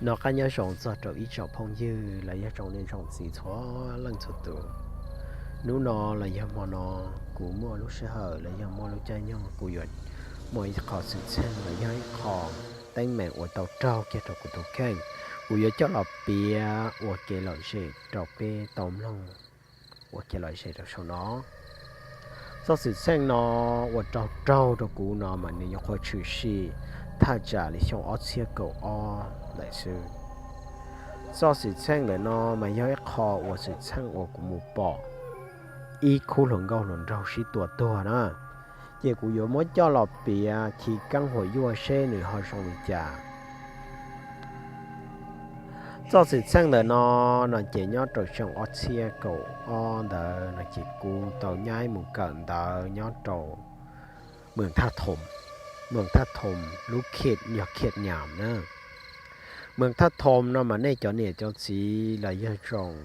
Noj qab nyob zoo txog rau ib tsoom phooj ywg los yog tsoom niam tsoom txiv txhua leej txhua tus. Hnub no los yog hmo no, kuv muaj lub sij hawm los yog muaj lub caij nyoog, kuv yuav muaj ib qho xwm txheej los yog ib qho teeb meem uas tau raug kiag rau kuv tus kheej, kuv yuav coj los piav ua kev lom zem rau peb tau mloog ua kev lom zem rau saum no. Txoj xwm txheej no uas raug raug rau kuv no mas nws yuav qhuav tshwm sim thaj tsam li xyoo ob txhiab kaum ob ntawm xwb. Txoj xwm txheej ntawm no mas yog ib qho uas xwm txheej uas kuv mus pom ib khub hluas nkauj hluas nraug sib tua tuag na, ces kuv yuav muab coj los piav chiv keeb huam yuaj seb nws ho zoo li cas. Txoj xwm txheej ntawm no, no ces nyob rau xyoo ob txhiab kaum ob ntawd no ces kuv tau nyab mus kawm ntawv nyob rau moos Thaj Thoom, moos Thaj Thoom lub khej yog khej Nyas na. Moos Thaj Thoom no mas nej cov niam cov txiv los yog tsoom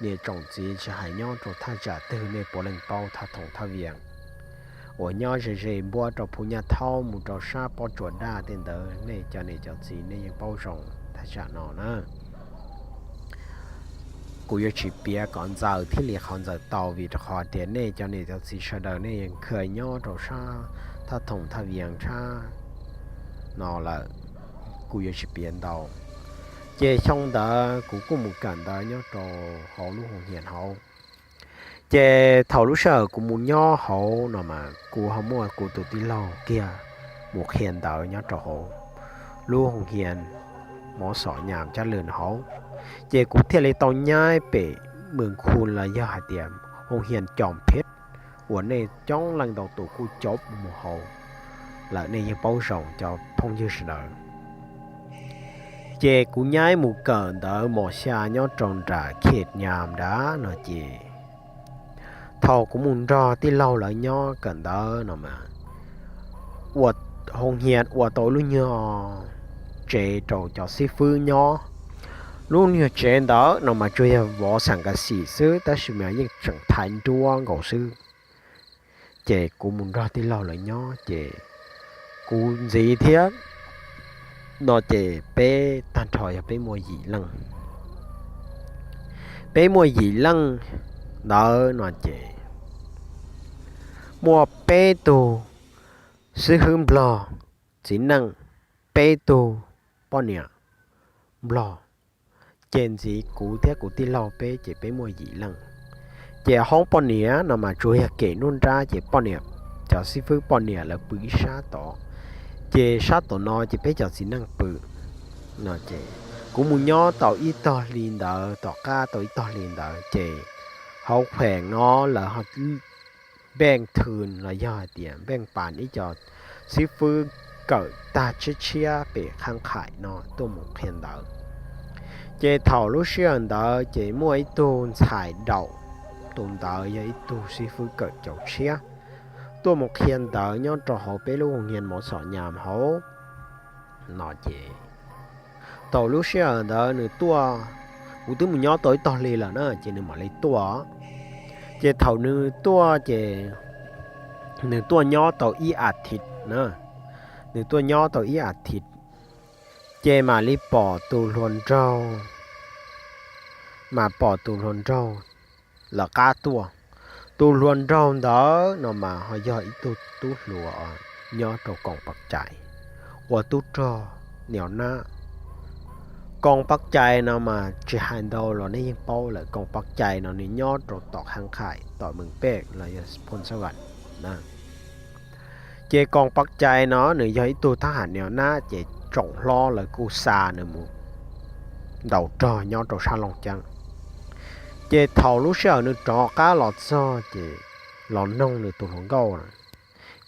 niam tsoom txiv tsis hais nyob rau thaj tsam twg nej puav leej paub Thaj Thoom Thaj Vias uas nyob ze ze npuab rau Phu Nyaj Thaub mus rau sab Pob Tsuas Daj tej ntawd, nej cov niam cov txiv nej yeej paub zoo thaj tsam no na. Kuv yuav tsis piav kom ntxaws thiaj li qhov ntxaws tau vim rau qhov tias nej cov niam cov txiv sawv daws nej yeej kha nyob rau sab Thaj Thoom Thaj Vias sab no lawm, kuv yuav tsis piav ntau. Ces xyoo ntawd kuv kuj mus kawm ntawv nyob rau hauv lub hoos hias hauv. Ces thaum lub sij hawm kuv mus nyob hauv no mas kuv ho muaj kuv tus tij laug kiag mus qhia ntawv nyob rau hauv lub hoos hias Mov Xom Nyas Cab Lwm hauv. Ces kuv thiaj li tau nyab pem moos khu los yog hais tias hoos hias Coo Pheb uas nej coob leej ntau tus kuj caum mus hauv lawm, nej yeej paub zoo cov phooj ywg sawv daws. Ces kuv nyab mus kawm ntawv mos xya nyob rau nram khej Nyas nrad no ces thaum kuv mus nrog tij laug lawv nyob kawm ntawv no mas ua, hoos hias ua tau lub nyuag tsev rau cov xib fwb nyob. Lub nyuag tsev ntawd no mas tsuas yog vov xam kas xim xwb tab sis mas yeej tseem thaiv nruab nkaus xwb. Ces kuv mus nrog tij laug lawv nyob ces kuv ntxiv thiab no ces peb tag nrho yog peb muaj yim leej. Peb muaj yim leej ntawd no ces muaj peb tug xib fwb nplog txiv neej, peb tug poj niam nplog. Ces ntxiv kuv thiab kuv tij laug peb ces peb muaj yim leej. Ces hoob poj niam no mas tsuas yog kem nruab nrab ces poj niam, cov xib fwb poj niam lawv pw ib sab tod, ces sab tom no ces peb cov txiv neej pw no ces kuv mus nyob tau ib tog hli ntawd, tom qab tau ib tog hli ntawd ces hauv khueem no lawv ho npeej thw los yog hais tias npeej pas ib co xib fwb kawm tag tshiab tshiab pem qhab qhaim no tuaj mus qhia ntawv. Ces thaum lub sij hawm ntawd ces muaj ib tug ntxhais daum, tus ntawd yog ib tug xib fwb kawm cauv tshiab, tuaj mus qhia ntawv nyob rau hauv peb lub hoos hias Mov Xom Nyas hauv no ces thaum lub sij hawm ntawd nws tuaj, kuv twb mus nyob tau ib tog hli lawm na ces nws mam li tuaj. Ces thaum nws tuaj ces nws tuaj nyob tau ib a thiv na, nws tuaj nyob tau ib a thiv ces mam li pom tus hluas nraug, mas pom tus hluas nraug lawv qab tuaj. Tus hluas nraug ntawd no mas ho yog ib tug tub hluas nyob rau koom paj cai ua tub rog niam nab. Koom paj cai no mas tsis hais ntau los nej yeej paub lawm, koom paj cai no nws nyob rau tom qhab qhaim tom mees pej los yog Phoos Xab Vam na. Ces koom paj cai no nws yog ib tug thab ham niam nab ces tsoom hlob lawv kuj xa nws mus ntaus rog nyob rau sab Looj Ceeb. Ces thaum lub sij hawm nws rov qab los txog ces los noog nws tus hluas nkauj na,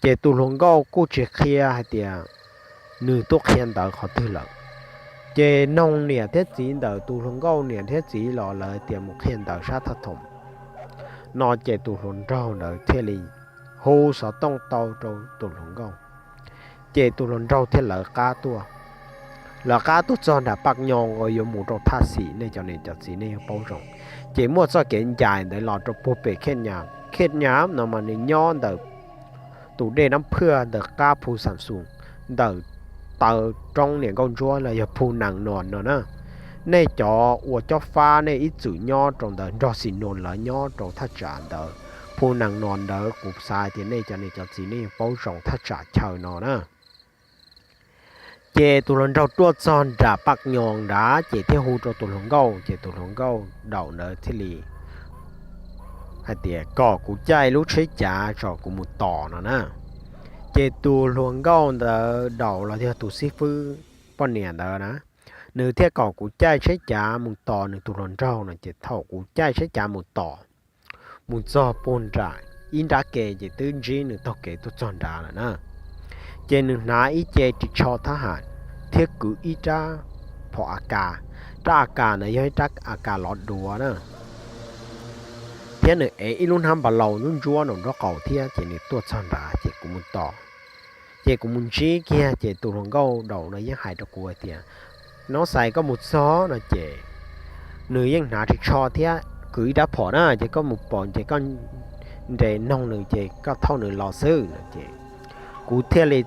ces tus hluas nkauj kuj tsis qhia hais tias nws tuaj qhia ntawv qhov twg lawm. Ces noog niam thiab txiv ntawm tus hluas nkauj niam thiab txiv los lawv tias mus qhia ntawv sab Thaj Thoom no ces tus hluas nraug ntawd thiaj li hu xov tooj tau rau tus hluas nkauj, ces tus hluas nraug thiaj lawv qab tuaj. Lawv qab tuaj txog nram Paj Nyo uas yuav mus rau Thaj Xim, nej cov niam cov txiv nej yeej paub zoo. Ces muaj txoj kev ncais ntawd los rau puag pem Khej Nyas. Khej Nyas no mas nws nyob ntawm tus dej Nab Phwj ntawm qab Phu Xam Xum, ntawm taw roob niam nkauj ntsuab los yog Phu Nees Nuas no na. Nej cov ua cob fab nej ib txwm nyob rau ntawd nrog Xis Nuas lawv nyob rau thaj tsam ntawd, Phu Nees Nuas ntawd kuv xav tias nej cov niam cov txiv nej yeej paub zoo thaj tsam chaw no na. Ces tus hluas nraug tuaj txog nram Paj Nyoos nrad ces thiaj hu rau tus hluas nkauj, ces tus hluas nkauj Daum ntawd thiaj li hais tias kom kuv caij lub tsheb cav tso kuv mus tos no na. Ces tus hluas nkauj ntawd Daum los yog tus xib fwb poj niam ntawd na, nws thiaj kom kuv caij tsheb cav mus tos nws tus hluas nraug no. Ces thaum kuv caij tsheb cav mus tos, mus txog puag nram ib nrab ke ces twb ntsib nws taug kev tuaj txog nrad lawm na. Ces nws hnav ib ce ris tsho thab ham thiab kwv ib rab phom A kas. Rab A kas ntawd yog ib rab A kas lov duav na, thiab nws ev ib lub hnab npas laus ntsuab ntsuab nraum nraub qaum thiab. Ces nws tuaj txog nrad ces kuv mus tos, ces kuv mus ntsib kiag ces tus hluas nkauj Daum no yeej hais rau kuv hais tias, Nov Xais, koj mus txog no ces nws yeej hnav ris tsho thiab kwv ib rab phom na, ces koj mus pom ces koj nres noog nws ces koj thauj nws los xwb no. Ces kuv thiaj li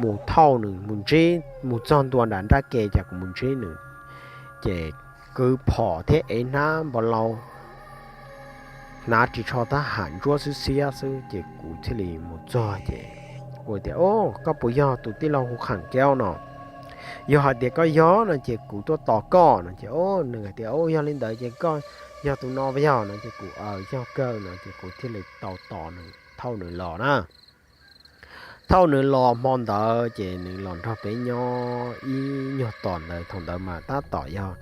mus thauj nws mus ntsib, mus txog ntua nram nrab ke ces kuv mus ntsib nws, ces kwv phom thiab ev hnab npas laus, hnav ris tsho thab ham ntsuab xiab xiab xwb. Ces kuv thiaj li mus txog ces kuv tias, Au, koj puas yog tus tij laug hu Kham Kev no? Yog hais tias koj yog no ces kuv tuaj tos koj no. Ces nws hais tias, Au, yog li ntawd ces koj yog tus no puas yog no? Ces kuv, Aws, yog kawg no. Ces kuv thiaj li tau tos nws thauj nws los na. Thauj nws los hmo ntawd ces nws los nrog peb nyob ib nyuag tom ntawd, thaum ntawd mas tab tom yog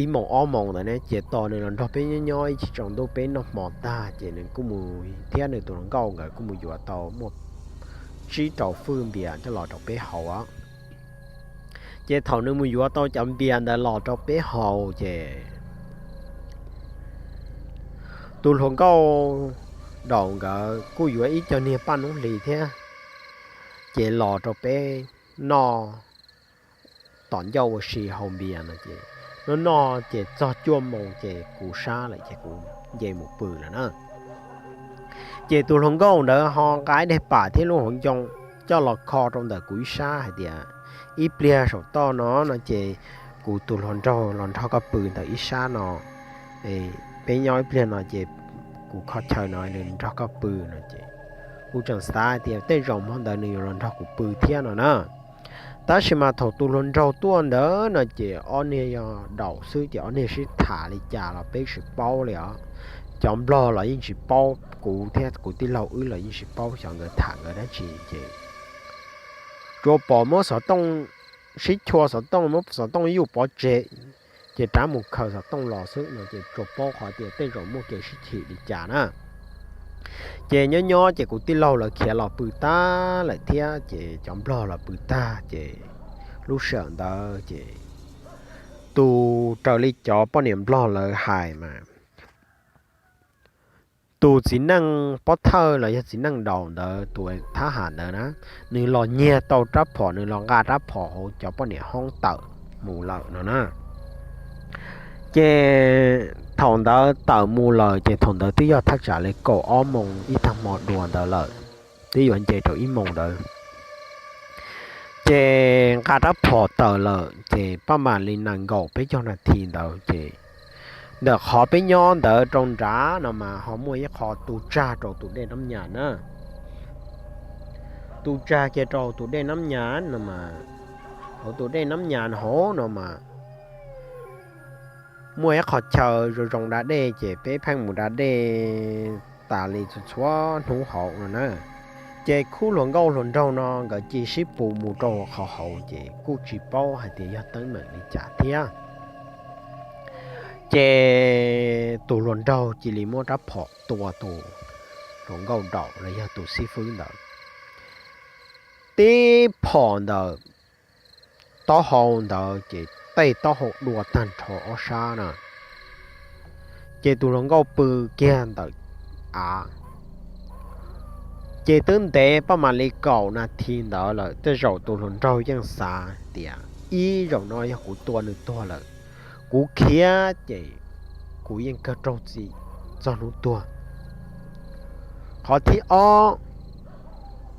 ib moos ob moos ntawd ne. Ces tos nws los nrog peb nyob nyob ib chim tsaus ntuj peb noj hmo tag ces nws kuj mus thiab nws tus hluas nkauj nkawd kuj mus yuav tau muaj tsib rau fwj npias coj los rau peb haus. Ces thaum nws mus yuav tau cov npias ntawd los rau peb haus ces tus hluas nkauj Daum nkawd kuj yuav ib co niag paj noob hlis thiab, ces los rau peb noj tom ncauj ua si haus npias no. Ces noj noj ces txog cuaj moos ces kuv sab lawm ces kuv nce mus pw lawm na. Ces tus hluas nkauj ntawd ho nqa ib daim pam thiab lub hauv ncoo coj los kho rau ntawm kuv ib sab hais tias, Ib pliag saum toj no no ces kuv tus hluas nraug los nrog koj pw ntawm ib sab no, peb nyob ib pliag no ces kuv kho chaw no nws nrog koj pw no. Ces kuv tseem xav tias tej zaum hmo ntawd nws yuav los nrog kuv pw thiab no na. Tab sis mas thaum tus hluas nraug tuaj ntawd no ces ob niag yog Daum xwb ces ob niag sib tham li cas los peb tsis paub li os. Cov Nplog los yeej tsis paub, kuv thiab kuv tij laug wb los yeej tsis paub xyov nkawd tham nkawd dab tsi ces tsuas pom muab xov tooj, sib chua xov tooj, muab xov tooj yuj pov tseg, ces rov mus khaws xov tooj los xwb no ces tsuas paub qhov tias tej zaum muaj kev sib chim li cas na. Ces nyob nyob ces kuv tij laug lawv khiav los pw tag lawm thiab ces cov Nplog los pw tag ces lub sij hawm ntawd ces tus, raws li cov poj niam Nplog lawv hais mas tus txiv neej pob thawj los yog txiv neej Daum ntawd, tus thab ham ntawd na, nws los nyiag tau rab phom, nws los nqa rab phom hauv cov poj niam hoob tawm mus lawm no na. Ces thaum ntawd tawm mus lawm ces thaum ntawd twb yog thaj tsam li kaum ob moos ib tag hmo dua ntawd lawm, twb yuav nce rau ib moos ntawd. Ces nqa rab phom tawm lawm ces paj mam li nees nkaum peb caug nas this ntawd ces ntawm qhov peb nyob ntawd rau nrad no mas ho muaj ib qho tu tsag rau tus dej Nab Nyas na. Tu tsag kiag rau tus dej Nab Nyas no mas, hauv tus dej Nab Nyas hauv no mas muaj ib qho chaw zoo zoo da dej ces peb pheej mus da dej tas li txhua txhua hnub hauv no na. Ces khub hluas nkauj hluas nraug no nkawd cia sib pus mus rau qhov hauv ces kuj tsis paub hais tias yog teeb meem li cas thiab. Ces tus hluas nraug cia li muab rab phom tua tus hluas nkauj Daum los yog tus xib fwb ntawd tib phom ntawm taub hau ntawd ces tej taub hau dua tag nrho ob sab na. Ces tus hluas nkauj pw kiag ntawm av, ces twb ntev paj mam li kaum nas this ntawd lawm, tej zaum tus hluas nraug yeej xav tias ib zaug no yog kuv tua nws tuag lawm, kuv khiav ces kuv yeej kawg raug txim txog hnub tuag. Qhov thib ob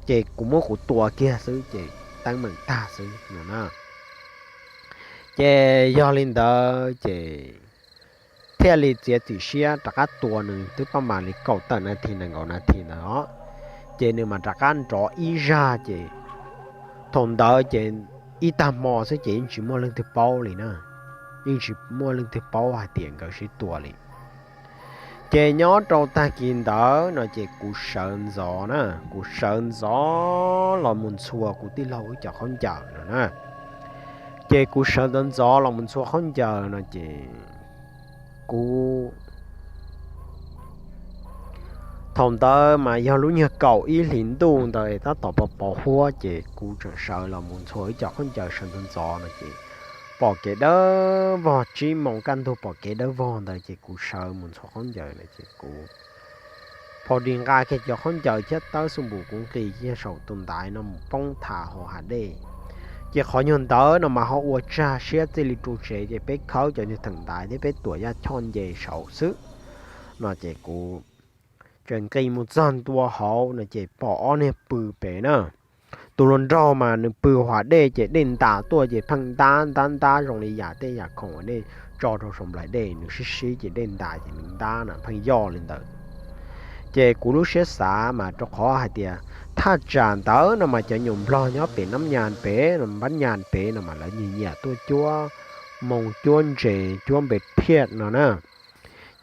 ces kuv muab kuv tua kiag xwb ces teeb meem tag xwb no na. Ces yog li ntawd ces thiaj li txiav txim siab rov qab tua nws twb paj mam li kaum tawm nas this nees nkaum nas this ntawd os, ces nws mam rov qab nrov ib zaj ces thaum ntawd ces ib tag hmo xwb ces yeej tsis muaj leej twg paub li na, yeej tsis muaj leej twg paub hais tias nkawd sib tua li. Ces nyob rau tag kis ntawd no ces kuv sawv ntxov na, kuv sawv ntxov los mus ntxhua kuv tij laug wb cov khaub ncaws no na. Ces kuv sawv ntxov ntxov los mus ntxhua khaub ncaws no ces kuv thaum ntawd mas yog lub nyuag kaum ib hlis ntuj ntawd tab tom pos pos huab ces kuv tseem sawv los mus ntxhua ib co khaub ncaws sawv ntxov ntxov no ces pom kev dawb vog, tsib moos kaj ntug pom kev dawb vog ntawd ces kuv sawv mus ntxhua khaub ncaws no ces kuv pha di nqa kiag cov khaub ncaws thiab tawb xub npum kuv nqis kiag saum tus ntaiv no mus poob tham hauv hav dej. Ces qhov nyuag ntawd no mas ho ua tsag siab txij li ru tsev ces peb khawb cov nyuag theem ntaiv thiab peb tuam yaj choj nce saud xwb no ces kuv tseem nqis mus txog ntua hauv no ces pom ob niag pw pem na. Tus hluas nraug mas nws pw hauv dej ces dej ntas tuaj ces pheej ntab ntab ntab zoo li yam tej yam khoom dej tso rau saum nplaim dej nws sib sib ces dej ntas ces nws ntab na pheej yoj li ntawd. Ces kuv lub siab xav mas rau qhov hais tias thaj tsam ntawd no mas cov nyuam nplog nyob pem Nab Nyas pem, Npab Nyas pem no mas lawv nyiam nyiam tuaj cuab moo cuab ntses cuab npe phiaj no na.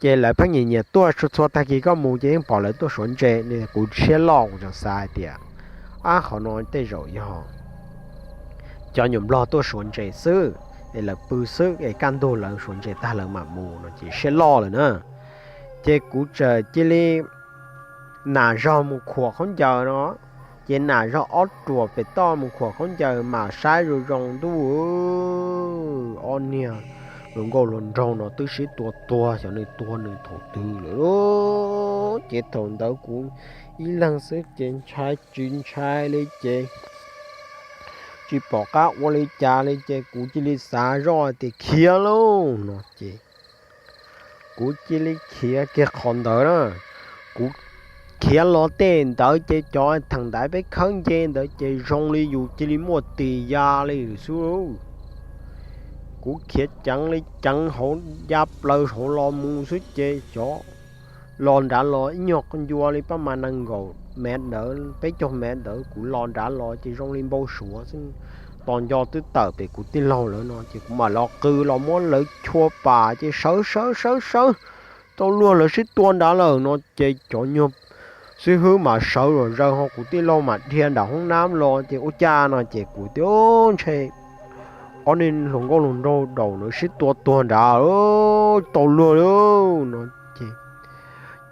Ces lawv pheej nyiam nyiam tuaj txhua txhua tag kis koj mus ces yeej pom lawv tuaj suav ntses. Kuv siab loj kuv tseem xav hais tias, ab, qhov no tej zaum yog cov nyuam nplog tuaj suav ntses xwb es lawv pw xwb es kaj ntug lawv suav ntses tag lawv mam mus no ces siab loj lawm na. Ces kuv txawm cia li nam zog mus khuam khaub ncaws no, ces nam zog ob ruam pem toj mus khuam khaub ncaws mas saib zoo zoo ntuj, ob niag hluas nkauj hluas nraug no twb sib tua tuag xyov nws tua nws thaum twg lawm. Ces thaum ntawd kuv ib leeg xwb ces ntshai tsis ntshai li ces tsis pom qab ua li cas li ces kuv cia li xav zoj tias khiav lauj no ces kuv cia li khiav kiag qhov ntawd na. Kuv khiav los tej ntawd ces cov theem ntaiv peb khawb nce ntawd ces zoo li yus cia li muaj tis ya li xwb. Kuv khiav ceev li ceev hauv ya plaws hauv los mus xwb ces cov los nrad los ib nyuag ncua li pab mas nees nkaum mev ntawd peb caug mev ntawd kuv los nrad los ces zoo li npau suav xwb. Tos nco twb tawm pem kuv tij laug lawv no ces kuv mam los qw los muab lawv chua pam ces sawv sawv sawv sawv, tau luag lawv sib tua nrad lawm no ces cov nyuag xib hwb mas sawv los zaws ho kuv tij laug mam dhia nram hoob nab los ces ua cas no ces kuv tias ntshe ob niag hluas nkauj hluas nraug daum lawv sib tua tuag nrad tau luag li no ces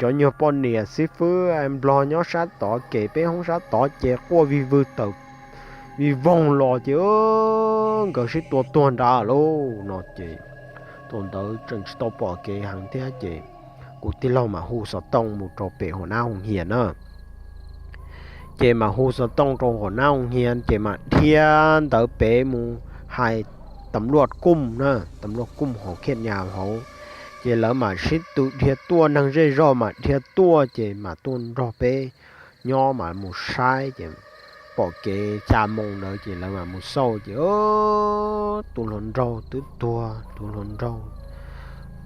cov nyuag poj niam xib fwb nplog nyob sab tod kev peb hoob sab tod ces quaj vij vwg tawm vij voog los ces nkawd sib tua tuag nrad lauj no ces thaum ntawd tseem tsis tau pom kev heev thiab ces kuv tij laug mam hu xov tooj mus rau pem hua nab hoo hias na. Ces mam hu xov tooj rau hua nab hoo hias ces mam dhia ntawd pem mus hais tam luaj kuj na, tam luaj kuj hauv khiaj nyas hauv. Ces lawv mam sib tw dhia tuaj, neeg zej zog mam dhia tuaj ces mam tuaj nrog peb nyob mam mus saib ces pom kev xya moo ntawd ces lawv mam mus xauj ces tus hluas nraug twb tuag, tus hluas nraug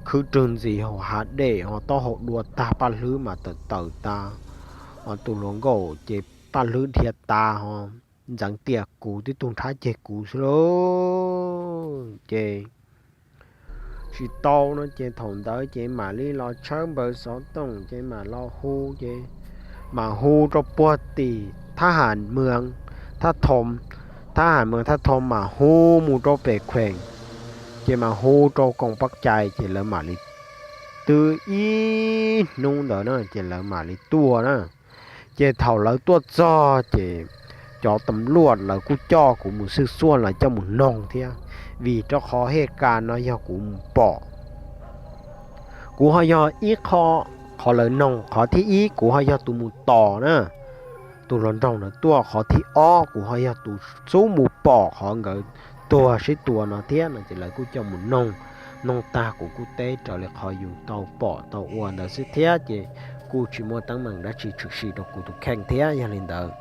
khwb rwg ntxiv hauv hav dej ho taub hau dua tag, paj hlwb mas tawm tawm tas, ho tus hluas nkauj ces paj hlwb dhia tas ho ntxeev tias kuv tib tug nrhab ceg kuv xwb lauj. Ces tsis tau no ces thaum ntawd ces mam li los tshawb npaws xov tooj ces mam los hu ces mam hu rau puag tim thab ham mws, thab thom, thab ham mws thab thom mam hu mus rau pem kheem, ces mam hu rau koom pab cai ces lawv mam li twb ib hnub ntawd na ces lawv mam li tuaj na. Ces thaum lawv tuaj txog ces cov tam luaj lawv kuj coj kuv mus xwj xuaj, lawv coj mus noog thiab, vim rau qhov hej kas no yog kuv mus pom. Kuv ho yog ib qho, qhov lawv noog, qhov thib ib kuv ho yog tus mus tos na, tus hluas nraug ntawd tuaj, qhov thib ob kuv ho yog tus xub mus pom qhov nkawd tuag sib tua no thiab no ces lawv kuj coj mus noog. Noog tag kuv kuj teb raws li qhov yus tau pom tau ua ntawd xwb thiab ces kuj tsis muaj teeb meem dab tsi tshwm sim rau kuv tus kheej thiab. Yog li ntawd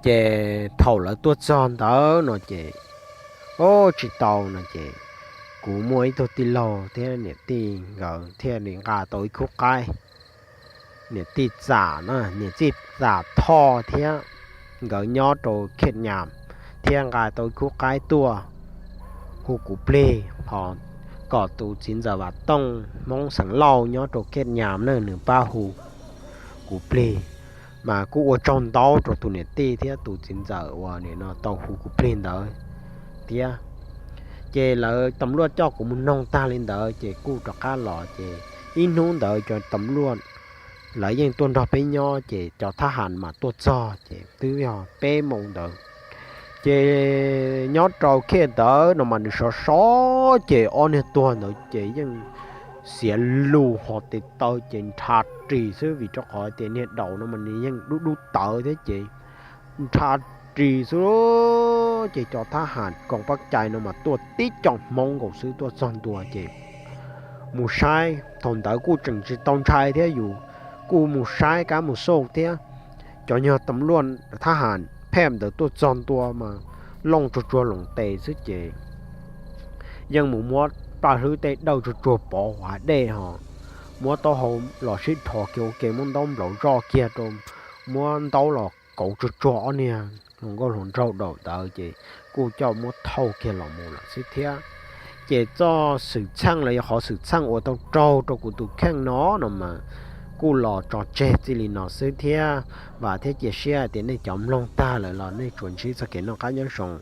Ces thaum lawv tuaj txog ntawd no ces, o, tsis tau no ces kuv muaj ib tug tij laug thiab niam tij nkawd thiaj li nqa tau ib khub qaib. Niam tij Txam na, niam tij Txam Thoj thiab, nkawd nyob rau Khej Nyas, thiab nqa tau ib khub qaib tuaj hu kuv plig, ho kom tus txiv ntxawm Vam Tooj Hmoob xeem Lauj nyob rau Khej Nyas na nws pab hu kuv plig. Mas kuj ua tsaug ntau rau tus niam tij thiab tus txiv ntxawm uas nim no tau hu kuv plig ntawd thiab. Ces lawv tam luaj coj kuv mus noog tag li ntawd ces kuj rov qab los ces ib hnub ntawd cov tam luaj lawv yeej tuaj nrog peb nyob ces cov thab ham mas tuaj txog ces twb yog peb moos ntawd. Ces nyob rau Khej ntawd no mas nws sov sov ces ob niag tuag ntawd ces yeej xiav lus ho tes taw ces nrhav ris xwb vim rau qhov tias niag daus no mas nws yeej dub dub tawv thiab ces nrhav ris xwb. Ces cov thab ham koom pab cai no mas tuaj tib co Hmoob nkaus xwb tuaj txog ntua ces mus saib, thaum ntawd kuj tseem tsis tau ntshai thiab yus kuj mus saib kab mus xauj thiab. Cov nyuag tam luaj thab ham phej ntawd tuaj txog ntua mas looj tsuag tsuag loos tes xwb ces yeej mus muab paj hlwb tej dawj tsuag tsuag pov huv hav dej ho muab taub hau los sib dhos kiag ua ke muab ntaub nplaum zoj kiag rau, muab ntaub los kauv tsuag tsuag ob niag hluas nkauj hluas nraug daum ntawd ces kuj coj muab thauj kiag los mus lawm xwb thiab. Ces txoj xwm txheej los yog qhov xwm txheej uas tau raug rau kuv tus kheej no no mas kuj los tso tseg txij li no xwb thiab. Vam thiab cia siab tias nej cov mloog tag lawm los nej tsuas ntsib txoj kev noj qab nyob zoo.